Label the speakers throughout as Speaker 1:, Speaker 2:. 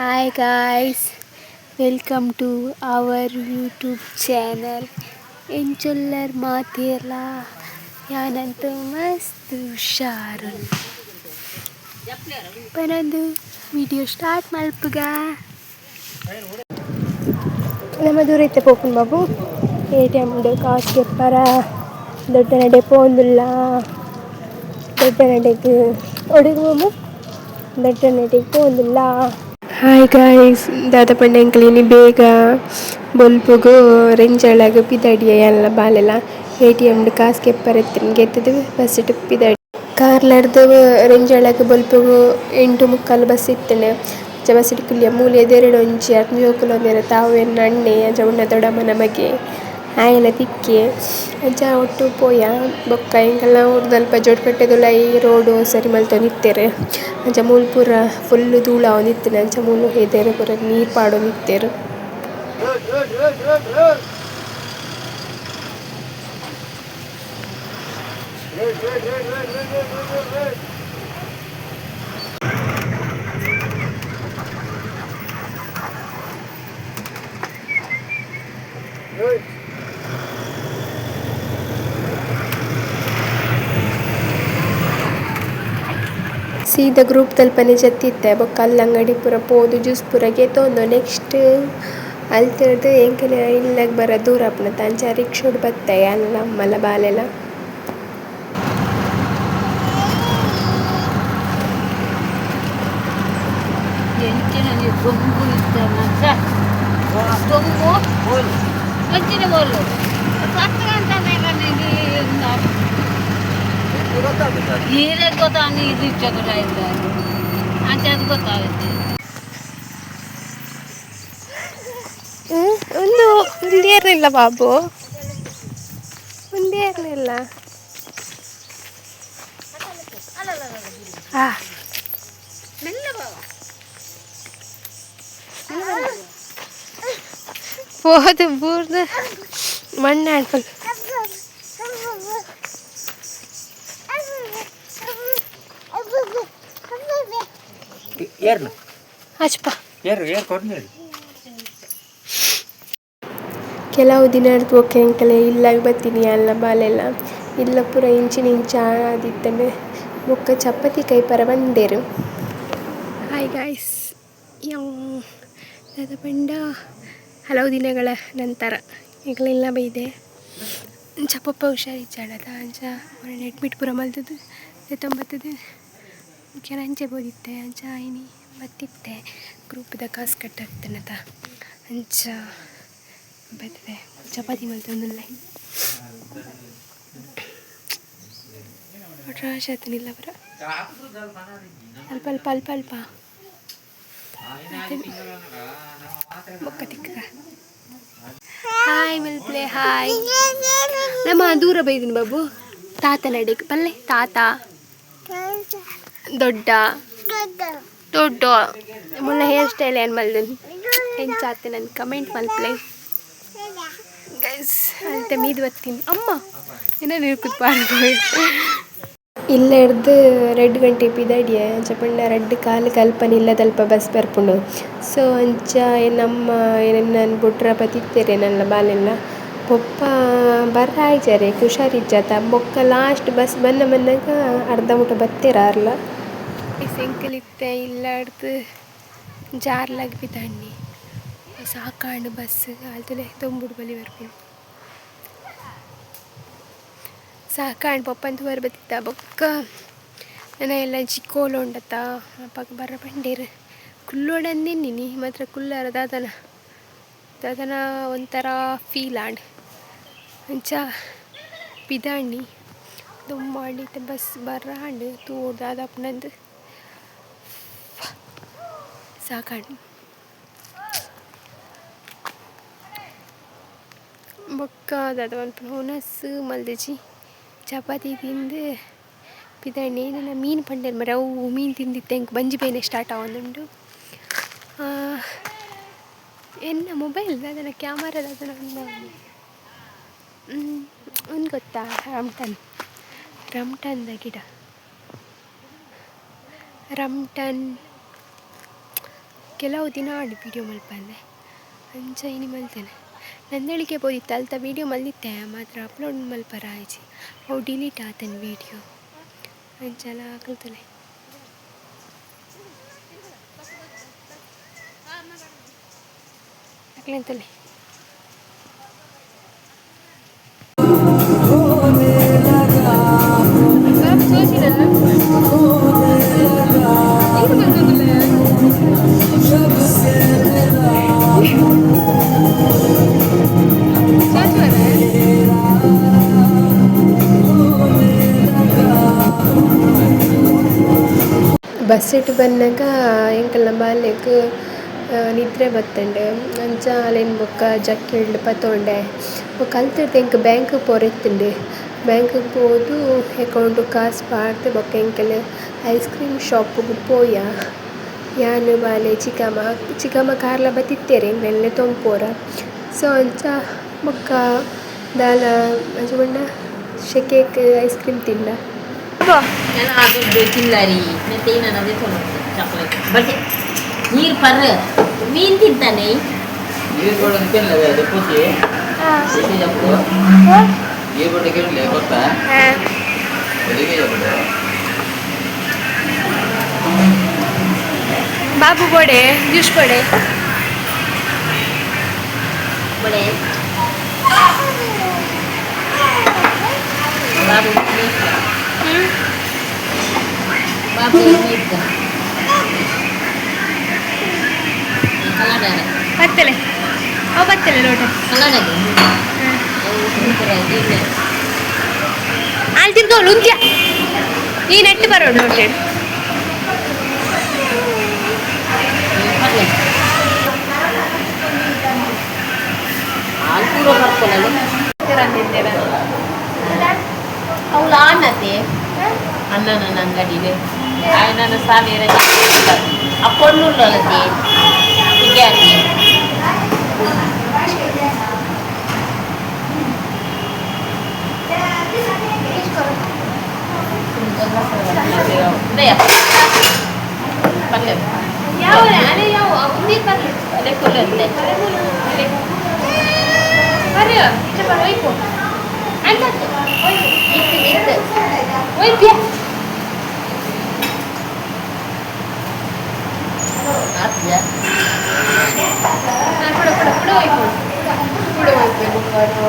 Speaker 1: Hi guys, welcome to our YouTube channel. ಎಂಚೊಲ್ಲರ್ ಮಾತೆರ್ಲ ಯಾನಂತೂ ಮಸ್ತ್ ಹುಷಾರುಲ್ಲೆ. ಪನೊಂದು video start ಮಲ್ಪುಗ. ನಮ್ಮ ದೂರ ಇತ್ತೆ ಪೋಪುನು ಬಾಬು ಎ.ಟಿ.ಎಮ್ ಕಾಸ್ ದೆಪ್ಪರ ದೊಡ್ಡನಡೆ ಪೋವೊಂದುಲ್ಲ. ದೊಡ್ಡನಡೆಗ್ ಒಡೆಗ್ ಬಾಬು ದೊಡ್ಡನಡೆಗ್ ಪೋವೊಂದುಲ್ಲ. ಹಾಯ್ ಗಾಯ್ಸ್, ದಾದ ಪಂಡ ಎಂಕುಲು ಇನಿ ಬೇಗ ಬೊಲ್ಪುಗು ರೆಂಜಾಳಗ್ ಪಿದಡಿಯ ಯಾನ್ಲ ಬಾಲೆಲ ಎ.ಟಿ.ಎಮ್ ಡ್ ಕಾಸ್ ಕೆಪ್ಪರೆ ಇತ್ತಿನ ಗೆತ್ತುದು ಬಸ್ ಟ್ ಪಿದಡಿ. ಕಾರ್ಲರ್ದ್ ರೆಂಜಾಳಗ್ ಬೊಲ್ಪುಗು 8:45 ಬಸ್ ಇತ್ತ್ಂಡ್. ಅಂಚ ಬಸ್ ಟ್ ಕುಲ್ಲಿಯ ಮೂಲು ಎದುರುಡು ಒಂಜಿ ಆರ್ನ ಜೋಕುಲು ಉಲ್ಲೆರ್ ಅವು ಎನ್ನ ಅಣ್ಣೆ ಅಂಚ ಉನ್ನ ದೊಡ್ಡಮ್ಮನ ಮಗೆ ಆಯೆಲ ತಿಕ್ಕಿಯೆ ಅಂಚ ಒಟ್ಟುಗು ಪೋಯ. ಬೊಕ್ಕ ಎಂಕಲ್ನ ಊರುದಲ್ಪ ಜೋಡುಕಟ್ಟೆದುಲಾಯಿ ರೋಡ್ ಸರಿ ಮಲ್ತೊಂದಿತ್ತೆರ್ ಅಂಚ ಮೂಲು ಪೂರ ಫುಲ್ಲ್ ಧೂಳು ಆವೊಂದಿತ್ತ್ಂಡ್ ಅಂಚ ಮೂಲು ಎದುರು ಪೂರ ನೀರ್ ಪಾಡೊಂದಿತ್ತೆರ್. ಸೀದಾ ಗ್ರೂಪ್ ದಲ್ಪನೆ ಜತ್ತಿತ್ತೆ ಬೊಕ್ಕ ಅಲ್ಲ ಅಂಗಡಿ ಪೂರ ಪೋದು ಜ್ಯೂಸ್ ಪೂರ ಗೆತೊಂದು ನೆಕ್ಸ್ಟ್ ಅಲ್ತುರ್ದು ಎಂಕಲ್ನ ಇಲ್ಲಗ್ ಬರ ದೂರ ಆಪುಂಡತ ಅಂಚ ರಿಕ್ಷೊಡು ಬತ್ತೆ ಯಾನ್ಲ ಅಮ್ಮಲ ಬಾಲೆಲ.
Speaker 2: ಎಂಚಿನ ದೊಂಬು ಇತ್ತನ ದೊಂಬು ಅಂಚಿನ ಬೋಲು 10 ಗಂಟೆ ಈರೇ ಗೊತ್ತಾಗ ಇದು ಇಚ್ಚದ ಅಂಚ ಅದು ಗೊತ್ತಾಗುತ್ತೆ.
Speaker 1: ಒಂದು ಒಂದೇರ್ಲಿಲ್ಲ ಬಾಬು, ಒಂದೇರ್ಲಿಲ್ಲ. ಆ ಪೋದು ಬೂರ್ದು ಮಣ್ಣು ಆಡ್ಪಲ್.
Speaker 3: ಏರ್ನ
Speaker 1: ಅಚ್ಪ.
Speaker 3: ಏರು ಏರ್ ಕೊರ್ನೇಳು.
Speaker 1: ಕೆಲವು ದಿನರ್ದ್ ಬೊಕ್ಕ ಎಂಕಲೆ ಇಲ್ಲಗ್ ಬತ್ತಿನಿ ಯಾನ್ಲ ಬಾಲೆಲ. ಇಲ್ಲ ಪೂರ ಇಂಚಿನ ಇಂಚ ಆದಿತ್ತ್ಂಡ್. ಬೊಕ್ಕ ಚಪಾತಿ ಕೈಪರ ಬಂದೆರ್. ಹಾಯ್ ಗಾಯ್ಸ್, ದಾದ ಪಂಡ ಹಲವು ದಿನಗಳ ನಂತರ ಎಂಕಲ್ನ ಇಲ್ಲ ಬೈದೆ. ಅಂಚ ಪೊಪ್ಪ ಹುಷಾರಿಜ್ಜಾಂಡತ ಅಂಚ ಅಡ್ಮಿಟ್ ಪೂರ ಮಲ್ತುದು ಲೆತ್ತೊಂದು ಮುಖ್ಯನ ಅಂಚೆ ಪೋದಿತ್ತೆ. ಅಂಚ ಇನಿ ಬತ್ತಿತ್ತೆ ಗ್ರೂಪ್ದ ಕಾಸು ಕಟ್ಟಾಗ್ತಾನತ ಅಂಚ ಬತ್ತದೆ. ಚಪಾತಿ ಮಲ್ತೊಂದುಲ್ಲೆ. ರಾಶಿ ಆತನಿಲ್ಲ ಪೂರ ಅಲ್ಪ ಅಲ್ಪ ಅಲ್ಪ ಅಲ್ಪ ಬೊಕ್ಕ ತಿಕ್ಕ. Hi ಮಲ್ಪ್ಲೆ, hi. ನಮ್ಮ ದೂರ ಬೈದಿನಿ ಬಾಬು ತಾತನ ಅಡಿಗೆ ಪಲ್ಲೆ. ತಾತ ದೊಡ್ಡ ದೊಡ್ಡ ಮುಲ್ಲ ಹೇರ್ ಸ್ಟೈಲ್ ಏನು ಮಲ್ದಿನಿ, ಎಂಚಾತೆ ನನ್ ಕಮೆಂಟ್ ಮಲ್ಪ್ಲೆ ಗೈಸ್. ಅಲ್ತೆ ಮೀದು ಬತ್ತೀನಿ ಅಮ್ಮ ಏನ ನೀರು ಪಾಡ್ಬೋದು.
Speaker 4: ಇಲ್ಲ ಎಡ್ದು 2 ಗಂಟೆ ಪಿದಡಿಯೆ. ಅಂಚ ಪಂಡ ರಡ್ಡ್ ಕಾಲ್ ಕಲ್ಪನೆ ಇಲ್ಲದಲ್ಪ ಬಸ್ ಬರ್ಪುಂಡು. ಸೊ ಅಂಚ ಎನ್ನಮ್ಮ ಎನ್ನನ್ ಬುಡ್ರ ಬತ್ತಿತ್ತೆರ್ ಎನ್ನಲ್ಲ ಬಾಲೆಲ್ಲ. ಪೊಪ್ಪ ಬರ್ರ ಆಯ್ಜಾರೆ, ಹುಷಾರಿಜ್ಜತ. ಬೊಕ್ಕ ಲಾಸ್ಟ್ ಬಸ್ ಬನ್ನ ಬನ್ನಗ ಅರ್ಧ ಮುಟ ಬತ್ತೆರ್ ಆರ್ಲ.
Speaker 1: ಎಂಕುಲು ಇತ್ತೆ ಇಲ್ಲಡ್ದು ಜಾರ್ಲಾಗ್ ಪಿದಾಡ್ನಿ. ಸಾಕಾಂಡ್ ಬಸ್ ಅಲ್ತನೆ ದೊಂಬುಡು ಬಲಿ ಬರ್ಪುಂಡು, ಸಾಕಾಂಡ್. ಪೊಪ್ಪನ್ ತೂವರೆ ಬತ್ತಿತ್ತ. ಬೊಕ್ಕ ನನ ಎಲ್ಲ ಕೋಲ ಉಂಡತ್ತ, ಅಪಗ ಬರ್ರ ಪಂಡೇರು. ಕುಲ್ಲೊಡಂದೆನ್ನಿನಿ ಮಾತ್ರ ಕುಲ್ಲರ ದಾದನ ದಾದನ ಒಂಥರ ಫೀಲ್ ಆಂಡ್. ಅಂಚ ಪಿದಾಡ್ನಿ. ದೊಂಬಾಂಡ್. ಇತ್ತೆ ಬಸ್ ಬರ್ರಾಂಡ್, ತೂವೊಡು ದಾದ ಆಪುಂಡಂದ್. ಸಾಕಾಂಡ್. ಬೊಕ್ಕ ದಾದ ಪನ್ಪುನ ವನಸ್ ಮಲ್ದಿಜಿ, ಚಪಾತಿ ತಿಂದು ಪಿದಾಡ್ನಿ. ನನ ಮೀನು ಪಂಡೆರ್ ಮಾರ್ರೆ, ಅವು ಮೀನು ತಿಂದಿತ್ತೆ ಎಂಕ್ ಬಂಜಿ ಬೇನೆ ಸ್ಟಾರ್ಟ್ ಆವೊಂದುಂಡು. ಎನ್ನ ಮೊಬೈಲ್ ದಾದನ ಕ್ಯಾಮರಾ ದಾದನ ಉಂಡು. ಉಂದು ಗೊತ್ತಾ? ರಮ್ಟನ್, ರಮ್ಟನ್ದ ಗಿಡ ರಮ್ಟನ್. ಕೆಲವು ದಿನ ಆಂಡ್ ವೀಡಿಯೋ ಮಲ್ಪಂದೆ ಅಂಚ ಇನಿ ಮಲ್ತೇನೆ. ನಂದಳಿಕೆ ಪೋದಿತ್ತೆ ಅಲ್ತ ವೀಡಿಯೋ ಮಲ್ದಿತ್ತೆ ಮಾತ್ರ ಅಪ್ಲೋಡ್ ಮಲ್ಪರ ಆಯ್ಜಿ ಅವು ಡಿಲೀಟ್ ಆತನ್ ವೀಡಿಯೋ ಅಂಚಲ ಕಲ್ತಲೆ. ಅಕ್ಲೆಂತಲೆ ಬಸ್ಸಿಟ್ ಬನ್ನಗ ಎಂಕಲ್ನ ಬಾಲೆಗ್ ನಿದ್ರೆ ಬತ್ತುಂಡು ಅಂಚ ಅಲೆನ್ ಬೊಕ್ಕ ಜಕ್ಕೆಲ್ಡ್ ಪತೊಂಡೆ ಬೊಕ್ಕ ಅಲ್ತಿರ್ದ್ ಎಂಕ್ ಬ್ಯಾಂಕ್ ಪೋರೆ ಇತ್ತುಂಡು ಬ್ಯಾಂಕ್ ಪೋದು ಅಕೌಂಟ್ ಕಾಸ್ ಪಾಡ್ದ್ ಬೊಕ್ಕ ಎಂಕುಲು ಐಸ್ ಕ್ರೀಮ್ ಶಾಪ್ ಗು ಪೋಯ. ಯಾನ್ ಬಾಲೆ ಚಿಕ್ಕಮ್ಮ ಚಿಕ್ಕಮ್ಮ ಕಾರ್ಲ ಬತ್ತಿತ್ತೆರ್ ಎಂಕ್ಲೆನ್ ಲೆತೊಂದು ಪೋರ. ಸೊ ಅಂಚ ಬೊಕ್ಕ ದಾಲ ಅಂಚ ಪಂಡ ಶೆಕೆಕ್ ಐಸ್ ಕ್ರೀಮ್ ತಿಂದ.
Speaker 2: ನೀರು ಪರ್ ಮೀನು ತಿಂತಾನೆ.
Speaker 3: ನೀರು ಕೇಳಲ್ಲ ದೆಪ್ಪುಜಿ ಜಪ್ಪು ನೀರು ಬೋಡ ಕೇಳಲೆ ಗೊತ್ತಾ ಒಲಿಗೆ ಜಪ್ಪು.
Speaker 1: ಬಾಬು ಬೋಡೆ ಜ್ಯೂಸ್ ಬೋಡೆ.
Speaker 2: ಬಡೆ ಬಾಬು ಬಾಬು ನೀರು ಕನ್ನಡ.
Speaker 1: ಬತ್ತಲೆ ಅವು ಬತ್ತಲೆ ಲೋಟ.
Speaker 2: ಕನ್ನಡ.
Speaker 1: ಅಲ್ಲಿ ತಿರ್ಗೋಳು ಉಂತ್ಯ ಈ ನೆಟ್ಟು ಬರೋಡು ಲೋಟೆ.
Speaker 2: ಹಾಲು ಪೂರ ಬರ್ಕೊಳ್ಳಲ್ಲ ಅವಳು ಆನತೆ ಅಣ್ಣನ ಅಂಗಡಿಗೆ ఆయన ಸಾವಿರ ಆ ಪೊಣ್ಣುಳ್ಳತಿ ವಿದ್ಯಾರ್ಥಿ. ಪಲ್ಯ
Speaker 1: ಯಾವ ಅಲೆ ಯಾವ ನೀರು ಬರ್ಲಿ.
Speaker 2: ಅದೇ ಕೊಲ್ಲಂತೆ.
Speaker 1: ಬರ್ರಿ ಈಚೆ ಬರ ಒಯ್ಪು ಅಂತ.
Speaker 2: ಇತ್ತು ಇತ್ತು.
Speaker 1: ಒಯ್ಪ್ಯಾ.
Speaker 2: ಆತ್ಯಾ.
Speaker 1: ಕೊಡು ಕೊಡು ಕೊಡು ಒಯ್ಪು ಕೊಡು ಒಯ್ಪು.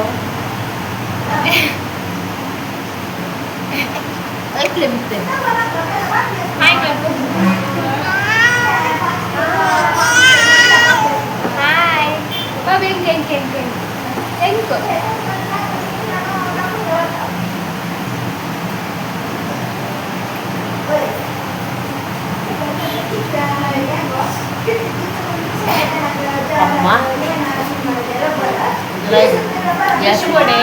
Speaker 2: ಐಕ್ಲೆ ಬಿತ್ತೆ.
Speaker 1: ಹಾಯ್ ಬಾಬು. ಹಾಯ್ ಬಾಬು. ಹೆಂಗೆ ಹೆಂಗೆ ಹೆಂಗೆ ಹೆಂಗು?
Speaker 2: ಅಮ್ಮ
Speaker 1: ಜ್ಯೂಸ್ ಕೊಡೆ.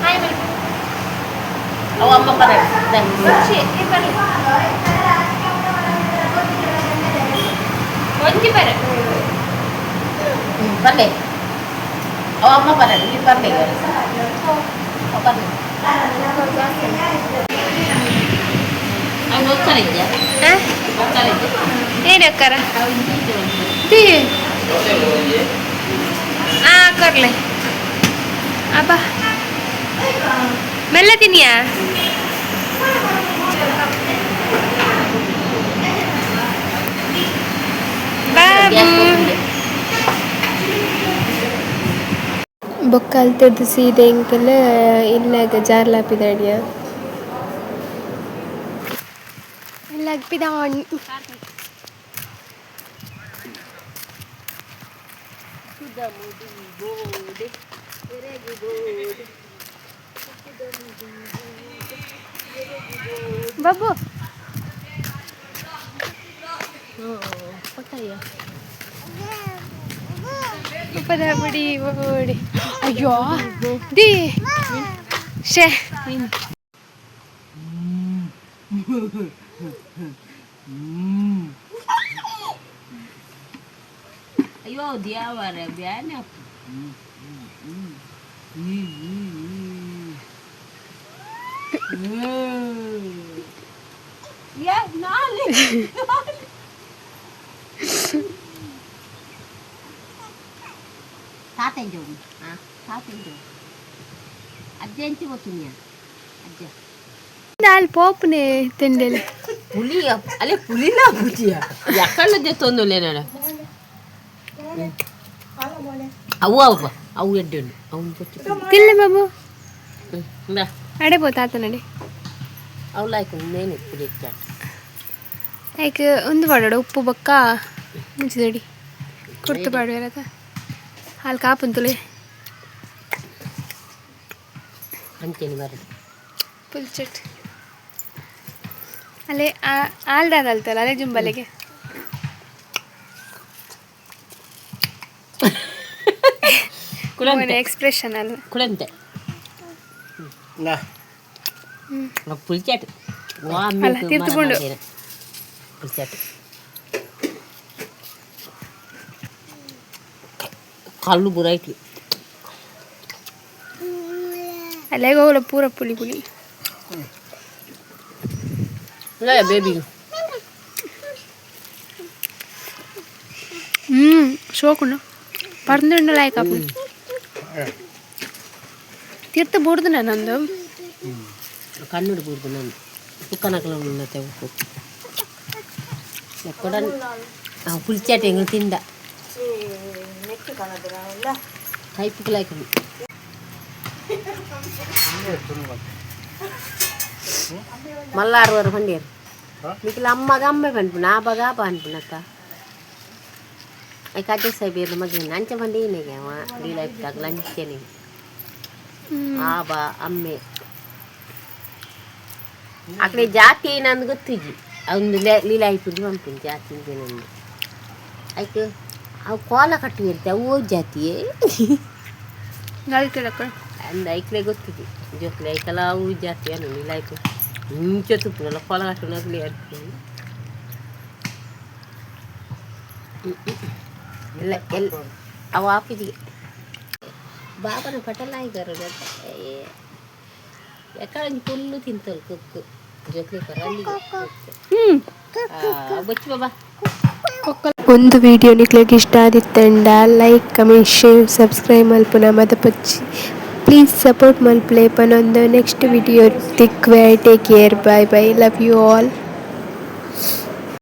Speaker 1: ಹಾಯ್ ಬಾಬು.
Speaker 2: ಅವ ಅಮ್ಮ ಪರ.
Speaker 1: ಒಂಜಿ ಈ ಬರ್ಲಿ ಒಂಜಿ ಬರ.
Speaker 2: ಪಲ್ಲೆ ಅವ ಅಮ್ಮ ಪರ ನೀ ಪರ್ಲೆ ಪರ್ಲೆ ಅವನು ಹೋಗ್ತಾನೆ ಇದೆಯಾ? ಹೋಗ್ತಾನೆ ಇದೆಯಾ?
Speaker 1: ಏನಕ್ಕಾರ the ಆ ಕೊರ್ಲೆ ಅಬ್ಬಾ ಮೆಲ್ಲ ತಿನ್ನಿಯಾ. ಬಾಬು ಬೊಕ್ಕ ಅಲ್ತಿರ್ದು ಸೀದೆ ಎಂಕಲ್ ಇಲ್ಲಾಗ ಜಾರ್ಲಾಪಿದಾಡಿಯ ಇಲ್ಲಾಗ ಪಿದಾಣ್. ಬಾಬು ಉಪ್ಪದ ಬಡಿ ಓಡಿ ಅಯ್ಯೋ the ಶೇ.
Speaker 2: ಅಯ್ಯೋ ದ್ಯಾವರ ಬ್ಯಾನೆ. తాత ఏం చెప్పు? తాత ఏం చెప్పు? ಅಜ್ಜ ಎಂಚಿ ಗೊತ್ತಿನ್ಯಾ ಅಜ್ಜ?
Speaker 1: ದಾಲ್ ಪೋಪುನೆ ತಿಂಡೆಲೆ.
Speaker 2: పులి అలే, పులిలా పులియా ఎక్కడ తెತ್ತొందులే నాడు. ಅವು ಅವು ಅವು ಎಡ್ಡೆ ಉಂಡು ಅವು ಪೊಚ್ಚು.
Speaker 1: ತಿಲ್ಲೆ ಬಾಬು.
Speaker 2: ಇಂದಾ.
Speaker 1: ಅಡೆ ಪೋ ತಾತನಡೆ.
Speaker 2: ಅವು ಲಾಯ್ಕು ಮೇನೆ ಪುಲಿ ಚಾಟ್.
Speaker 1: ಐಕ್ ಒಂದು ಪಾಡೋಡು ಉಪ್ಪು ಬೊಕ್ಕ ಮುಂಚಿದಡಿ ಕುರ್ತು ಪಾಡುವೆರತ ಹಾಲು ಕಾಪುಂತುಲೆ.
Speaker 2: ಅಂಚೆನೆ ಬರದು.
Speaker 1: ಪುಲ್ಚಟ್ ಅಲ್ಲೇ ಆಲ್ದಾದ ಅಲ್ತಲ್ಲ ಅಲ್ಲೇ ಜುಂಬಲೆಗೆ.
Speaker 2: ಕುಳಂತೆ.
Speaker 1: ಎಕ್ಸ್ಪ್ರೆಷನ್ ಅಲ್ಲ.
Speaker 2: ಕುಳಂತೆ ಪುಲ್ಚಾಟ್.
Speaker 1: ಅಲ್ಲ, ತೀರ್ತು.
Speaker 2: ಪುಲ್ಚಾಟ್ ಕಲ್ಲು ಬುರಾಯ್ತು.
Speaker 1: ಅಲ್ಲೇಗೆ ಹೋಗಲ್ಲ, ಪೂರ ಪುಲಿ ಪುಲಿ.
Speaker 2: ಬೇಬಿ.
Speaker 1: ಶೋಕುಂಡು ಪರ್ಂದುಂಡು ಲಾಯ್ಕ್ ಆಪುಂಡು. ತೀರ್ಥ ಬೂಡ್ದು ನಂದು.
Speaker 2: ಕಣ್ಣುಡು ಬೂರ್ದು ನಾನು ಪುಕ್ಕನಕಲ ಉನ್ನತೆ ಉಪ್ಪು ಎಕ್ಕಡ ಪುಲ್ಚಾಟ ಎಂಗ್ ತಿಂದ ಕೈಪುಕಲಾಯ್ಕೊಂಡು. ಮಲ್ಲಾರು ವರ ಪಂಡೇರು ನಿಖಿಲ ಅಮ್ಮಗ ಅಮ್ಮೆ ಪನ್ಪುನ ಆಬಗ ಆಬ ಪನ್ಪುನಕ್ಕ. ಐಕ್ ಅಜ್ಜ ಸಾಹೇಬ್ ಮಗೇನ ಅಂಚ ಪಂಡ ಏನಿಗೆ ಅವ ಲೀಲಾ ಅಂಚೆನೆ ಆಬ ಅಮ್ಮೆ ಅಕಡೆ ಜಾತಿ ಏನಂದು ಗೊತ್ತಿಜ್ಜಿ. ಒಂದು ಲೀಲಾ ಇಪ್ಪುಜಿ ಪನ್ಪುನಿ ಜಾತಿ ಇಂಚೆನಂದು. ಐಕ್ ಅವು ಕೋಲ ಕಟ್ಟಿರುತ್ತೆ, ಅವು ಜಾತಿಯೇ.
Speaker 1: ನಲ್ಕೆಲಕ್ಕ.
Speaker 2: ಅಂದ್ ಐಕ್ಲೆ ಗೊತ್ತಿಜ್ಜಿ ಜೋಕ್ಲೆ ಐಕಲ ಅವು ಜಾತಿ ಅನ್ನು ಲೀಲಾ ಇಪ್ಪು ಇಂಚ ತುಪ್ಪುನಲ್ಲ ಕೋಲ ಕಟ್ಟುನಗ್ಲಿ ಅಡ್ಪುನಿ ಎಲ್ಲ ಎಲ್ ಅವು ಆಪಿಜಿಗೆ ಬಾಬನ ಪಟಲಾಯಿಗಾರ ಎಕ್ಕಡ ಫುಲ್ಲು ತಿಂತಲ್ ಕುಕ್ಕು ಜೋಕ್ಲೆ ಕರಲ್ಲಿ ಬಚ್ಚು ಬಾಬಾ.
Speaker 4: ಒಂದು ವಿಡಿಯೋ ನಿಕ್ಲೆಗ್ ಇಷ್ಟ ಆದಿತ್ತಂಡ like, comment, share, subscribe ಮಲ್ಪುನ ಮದಪೊಚ್ಚಿ. Please support ಮಲ್ಪುಲೆ ಪನೊಂದು next video ತಿಕ್ವೆ. Take care, bye bye, love you all.